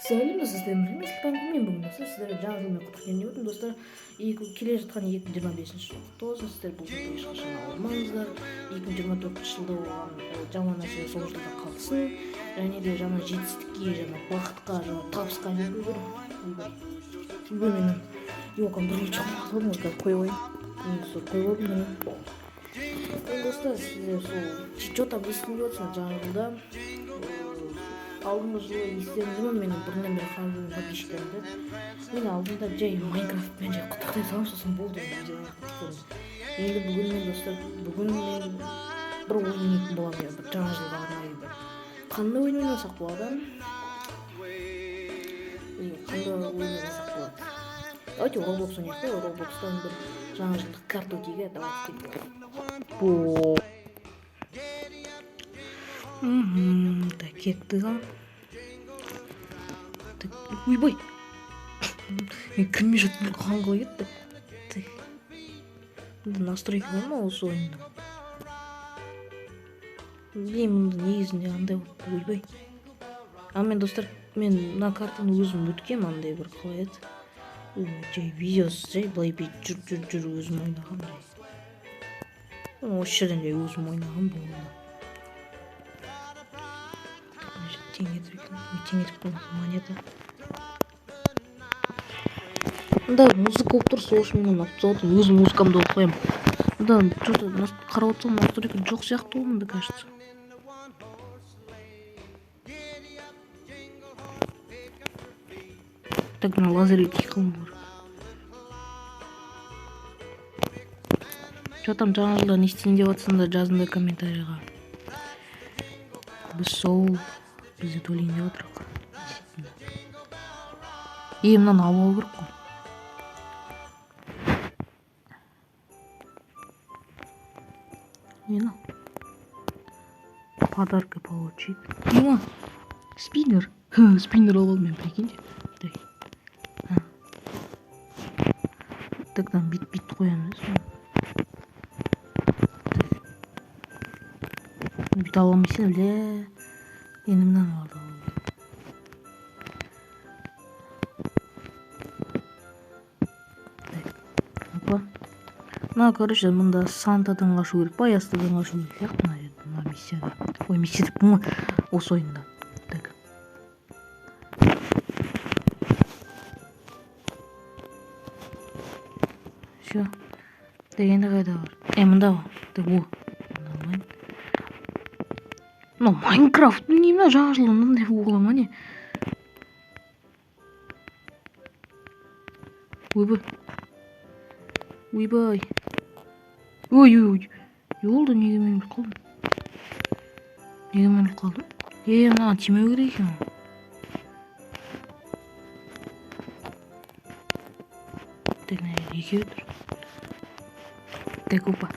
Сәлем, достар, мен Сұлтан. Мен бүгін, достар, сіздерге жаңа жылмен құттықтайын деп отырмын, достар. Екі келе жатқан 2025 жыл құтты болсын. Сіздер бұл жылды ешқашан ауырмаңыздар. 2024 жылда болған жаман нәрсе сол жылда қалсын. Және де жаңа жетістікке, жаңа бақытқа, жаңа табысқа жету керек. Ойбай, ойбай, менің ёлкам бір шығып қалды ғой, қазір қойып алайын. Мен, достар, қойып алдым, міне. Енді, достар, сіздер сол че там не істейін деп отырсыңдар жаңа жылда? Алдыңғы жылы естеріңізде ме, менің бұрыннан бері қарап жүрген подписчиктерімді, мен алдында жай Майнкрафтпен жай құттықтай саламын, сосын болды, видео. Енді бүгін мен, достар, бүгін мен бір ойын ойнайтын боламын, иә, бір жаңа жылға арнайы бір қандай ойын ойнасақ болады? Қандай ойын ойнасақ болады? Давайте Роблокс ойнайық та. Роблокстан бір жаңа жылдық карта өтейік, иә. Давайте, кеттік. Так, кеттік. Ал, так, ойбай, мен кірмей жатып қан қалай кетті? Так, мында настройка бар ма осы ойында? Білмеймін, мұнда негізінде андай. Ойбай, а мен, достар, мен мына картаны өзім өткенмін, андай бір қалай еді, өзім жай видеосыз, жай былай бүйтіп жүріп жүріп жүріп өзім ойнағанмын, жай осы жерден жай өзім ойнағанмын, болды. Мына жерде теңге тұр екен. Ой, теңге деп қоймаса, монета. Мында музыка болып тұр, сол үшін мен оны алып тастап отырмын, өз музыкамды қойып қоямын. Мында че то қарап отырсам, настройка жоқ сияқты ғой мында, кажется. Так, мына лазерге тиіп қалмау керек. Че там, жаңа жылда не істейін деп жатсыңдар, жазыңдар комментарийға. Біз сол біз де төлейін деп жатырмық. Е, мынаны алып алу керек қой. Не мынау? Подарки получить. Не, спиннер. Спиннер алып алдым мен, прикиньте. Так, так, там бүйтіп бүйтіп қоямыз. Бүйтіп ала алмайсың, бля. Енді мынаны алып алу керек. Так, опа, мына, короче, мында Сантадан қашу керек па, Аястадан қашу керек сияқты мына жерде, мына миссияда. Ой, миссия деппін ғой, осы ойында. Так, все. Так, енді қайда бар? Е, мында ғой. Так, о, мына алайын. Мынау Майнкрафт не? Мына жаңа жылда мынандай бола ма, не? Ойбай, ойбай, ой, ой, ой, не болды? Неге мен өліп қалдым? Неге мен өліп қалдым? Е, мынаған тимеу керек екен ғой. Так, мына жерде екеуі тұр. Так, опа,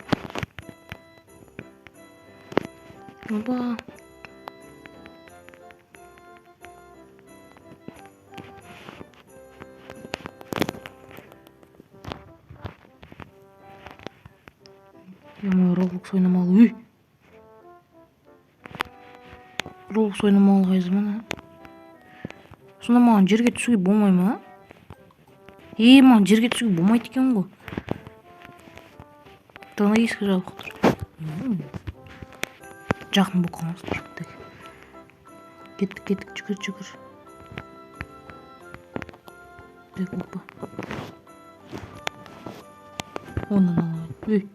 опа. Ё, Роблокс ойнамалы. Үй, Роблокс ойнамалы қай заман, а? Сонда маған жерге түсуге болмай ма? Е, маған жерге түсуге болмайды екен ғой. Так, мына есік жабық тұр. Жақын болып қалмас. Так, кеттік, кеттік, жүгір, жүгір. Так, опа, онан алайын.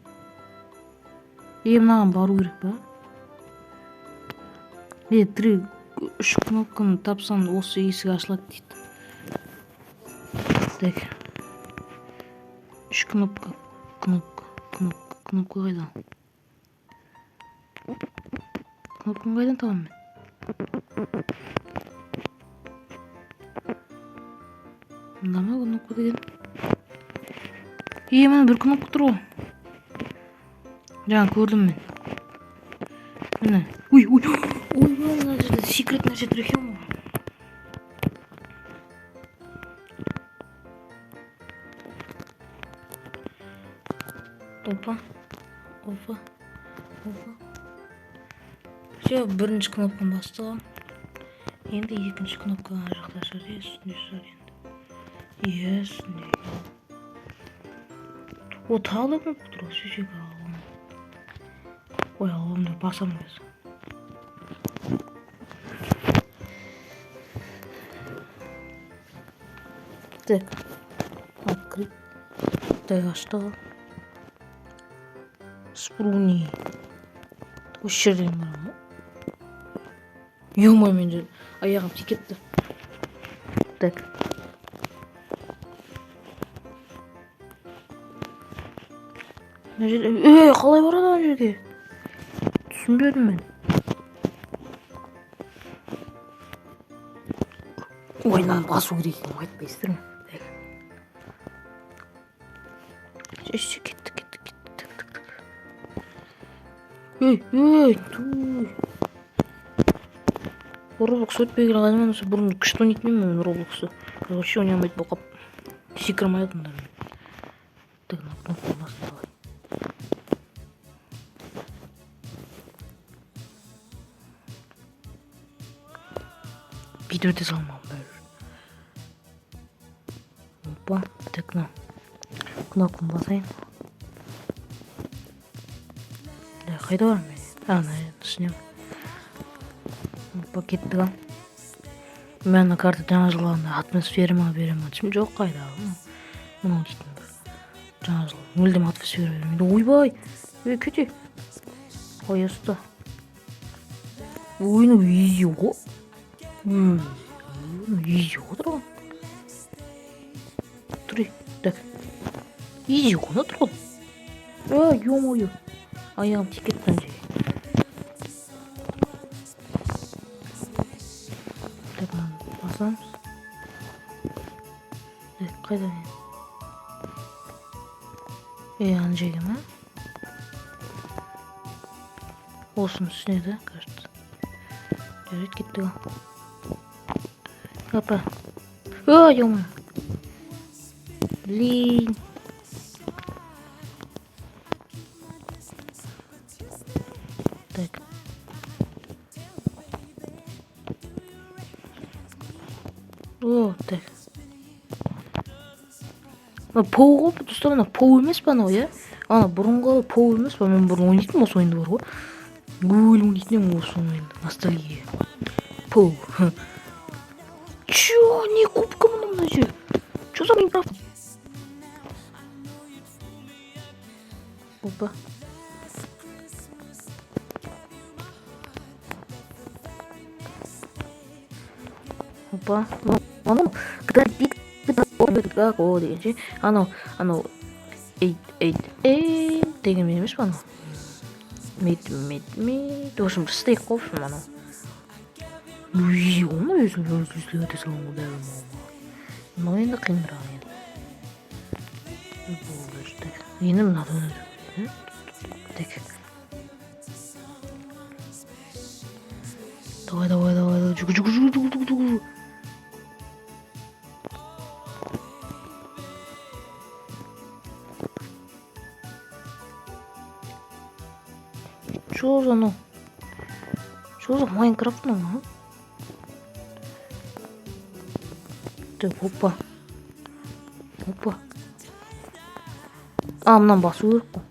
Ей, е, мынаған бару керек па? Е, три, үш кнопканы тапсаң, осы есік ашылады дейді. Так, үш кнопка, кнопка, кнопка, кнопка қайда? Кнопканы қайдан табамын мен? Мында ма кнопка деген? Е, міне, бір кнопка тұр ғой, жаңа көрдім мен, міне. Ой, ой, ойбай, мына жерде секрет нәрсе тұр екен ғой. Опа, опа, опа, все, бірінші кнопканы бастық. Енді екінші кнопка ана жақта шығар, иә, үстінде шығар енді. Иә, үстінде. О, тағы да кнопка тұр ғой, шешеге аламын. Ой, аламын деп басамын қазір. Так, открыть. Так, а что? Спруни. Осы жерден барамын ғой. Ё-моё, менде аяғым тиіп кетті. Так. Мына жерде, ей, қалай барады ана жерге? Түсінбедім мен. Ой, мынаны басу керек екен ғой, айтпайсыздар ма? Так. Все, кеттік, кеттік, кеттік. Так, так, так. Ей, ей, туй. Роблокс өтпей келе қалдым, осы бұрын күшті ойнайтын едім мен Роблоксты. Қазір вообще ойнай алмайтын болып қалып, секіре алмай жатырмын даже. Так, мына кнопканы бас, давай. Бүйтіп өте салмағым бәрібір. Опа, так, мына кнопканы басайын. Да, қайда барамын мен? А, мына үстіне. Опа, кеттік ал. Мен ана карта жаңа жылға андай атмосфера ма бере ма түсім жоқ, қайда мынау дейтін бір жаңа жыл мүлдем атмосфера бермейді. Ойбай, ей, кете ой, ұста. Ой, мынау изи ғой. Ой, мынау изи ғой тұрған. Тұр, так, изи ғой мына тұрған. Ой, ё-моё, аяғым тиіп кетті ана жерге. Так, мынаны басамыз. Так, қайда мен? Ей, ана жерге ма? Осының үстіне да, кажется. Жарайды, кеттік ал. Опа. Ой, ё-моё. Блин. Так. О, так. Мына Поу ғой, достар, мына Поу емес па анау, иә? Ана бұрынғы Поу емес па? Мен бұрын ойнайтынмын осы ойынды бар ғой. Өлім ойнайтын едім осы ойынды. Ностальгия. Поу. Чё, не кубка мына мына жер? Чё за Майнкрафт? Опа. Опа. Анау, когда деген ше. Анау, анау, эйт, эйт, эйт деген емес па анау? Мет, мет, мет. В общем, стейк қой, в общем, анау. Үй, оны өзім өзім өте саламын ғой бәрі. Мынау енді қиынырақ енді. Болды, так. Енді мынадан өту керек, так. Давай, давай, давай, давай, жүгір, жүгір, жүгір, жүгір, жүгір, жүгір. Чё за ну? Чё за Майнкрафт мынау, а? Так, опа. Опа. А, мынаны басу керек қой.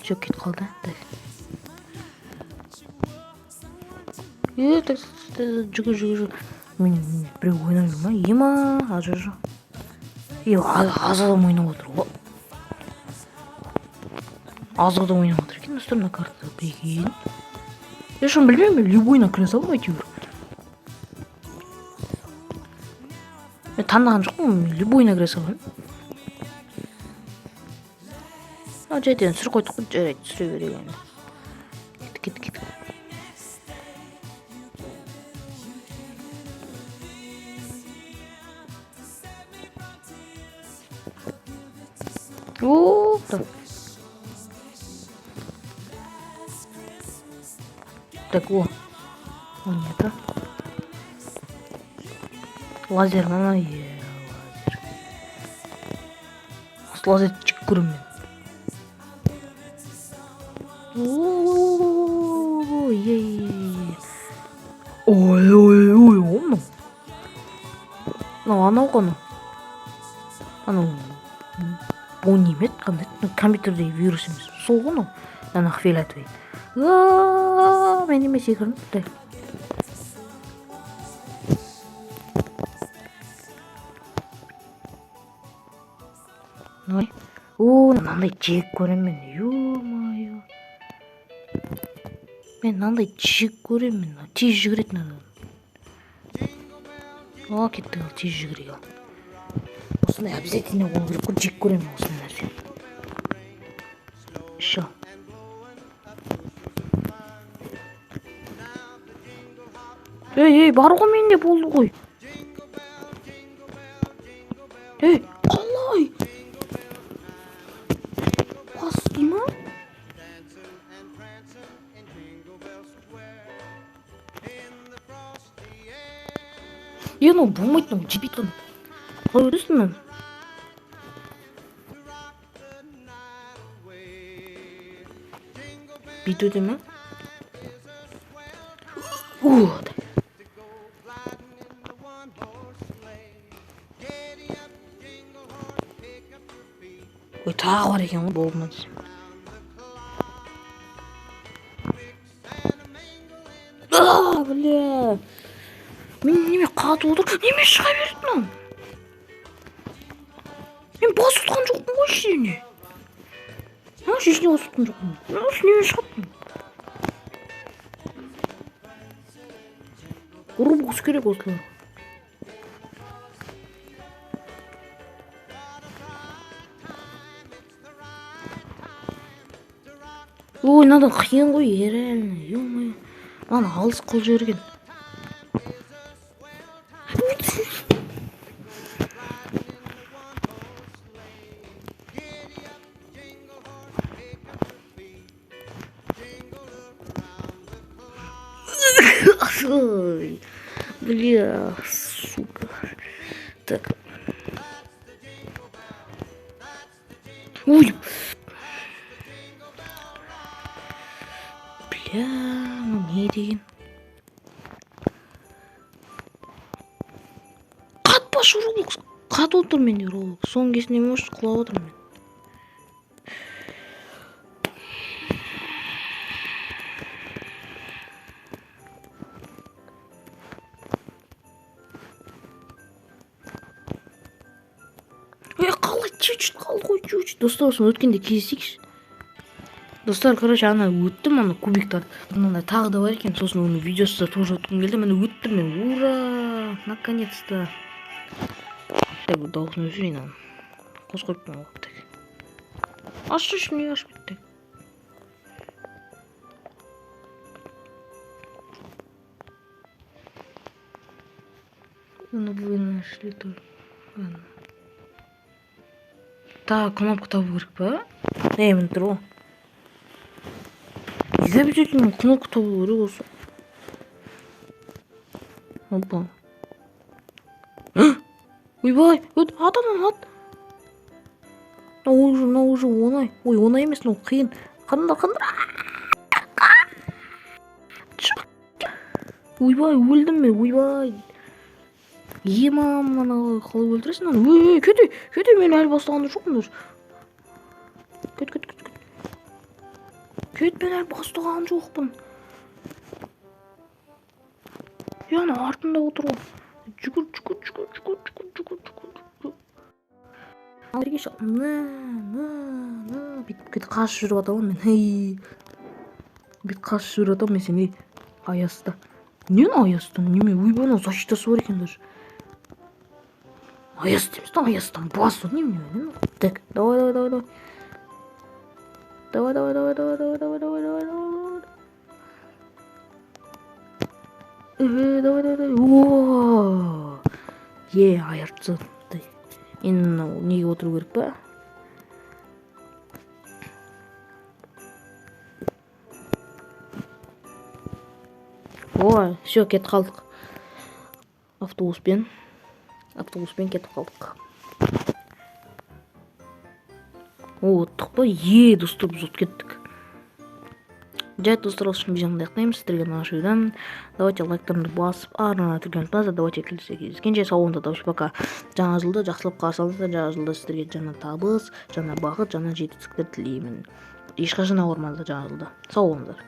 Все, кетіп қалды. Так. Е, так, жүгір, жүгір, жүгір. Мен біреу ойнап жүр ма? Ема, а, жоқ, жоқ. Е, аз адам ойнап отыр ғой. Аз адам ойнап отыр екен, достар, мына картада. Прикинь. Я шын білмеймін, мен любойына кіре салдым әйтеуір. Мен таңдаған жоқпын, мен любойына кіре саламын. А, жарайды, енді түсіріп қойдық қой, жарайды, түсіре берейік енді. Кеттік, кеттік, кеттік. О, так. Так, о. Монета. Лазер ма? Е, лазер. Осы лазерді жек көремін мен. О, е, е, е. Ой, Мынау анау ғой анау. Анау бұл неме еді, қандай еді? Компьютердегі вирус емес. Сол ғой анау. Ана фиолетовый. Мен неме секірдім. Так. О, мынандай жек көремін мен. Ё-моё. Мен мынандай жек көремін мен. Тез жүгіретін адам. О, кеттік ал, тез жүгірейік ал. Осындай обязательно болу керек қой, жек көремін осындай нәрсені. Еще. Ей, ей, бар ғой менде, болды ғой. Ей, қалай? Бас дей ма? Е, мынау болмайды, мынау жетпейді ғой. Қалай өтесің мынаны? Бүйтіп өте ме? О, ой, тағы бар екен ғой, болды ма десем. А, бля. Мен неме қатып отыр, неме шыға берді мынау? Мен басып отқан жоқпын ғой ештеңе. Мына ештеңе басып отқан жоқпын. Мына неме шығады? Робокс керек осылар. Ой, мынада қиын ғой, реально, ё-моё. Маған алыс қылып жіберген. Ой, бля, сука. Так. Ой. Бля, ну не деген. Қатпашы Roblox. Қатып отыр менде Roblox. Соның кесірінен может құлап отырмын мен. Ей, қалай чуть-чуть қалды ғой, чуть-чуть. Достар, осыны өткенде кездесейікші. Достар, короче, ана өттім, ана кубиктарды. Мынандай тағы да бар екен, сосын оның видеосы да тоже өткім келді. Міне өттім мен, ура! Наконец-то. Так, дауысын өшірейін аны. Қосып қойыппын ғой, так. Ашшы, неге ашып кетті? Ну, вы нашли тоже. Ладно. Так, кнопка табу керек па? Ей, міне тұр ғой. Неге обязательно кнопка табу керек осы? Опа. Ойбай, өт, ат, ат, ат. Мынау уже оңай. Ой, оңай емес, мынау қиын. Қандай, қандай? Ойбай, өлдім мен, ойбай. Ема, мынаны қалай өлтіресің аны? Ой, ой, кет, кет, мен әлі бастаған жоқпын даже. Кет, кет, кет, кет. Кет, мен әлі бастаған жоқпын. Е, ана артында отыр ғой. Жүгір, жүгір, жүгір, жүгір, жүгір, жүгір, жүгір, жүгір. Ал егер ше, на, на, на, бүйтіп кетіп қашып жүріп жатамын мен. Ей. Бүйтіп қашып жүріп жатамын мен сені, ей. Аяста. Нені аяста? Неме, ойбай, мынау защитасы бар екен даже. Аяз дейміз да, аястан басу, немене, немене. Так, давай, давай, давай, давай. Давай, давай, давай, давай, давай, давай, давай, давай, давай. Давай, давай, давай. О! Е, айырып тастады. Енді мынау неге отыру керек па? Ой, все, кетіп қалдық. Автобуспен. Автобуспен кетіп қалдық. О, ұттық па? Е, достар, біз ұтып кеттік. Жай, достар, осы видеоны аяқтаймыз. Сіздерге ұнаған, давайте лайктарыңды басып, арнаны тіркеліп ұмытпаңыздар. Давайте, келесі кездескенше, сау болыңыздар. Давайте, пока. Жаңа жылды жақсылап қарсы алыңыздар. Жаңа жылда сіздерге жаңа табыс, жаңа бақыт, жаңа жетістіктер тілеймін. Ешқашан ауырмаңыздар жаңа жылда. Сау болыңыздар.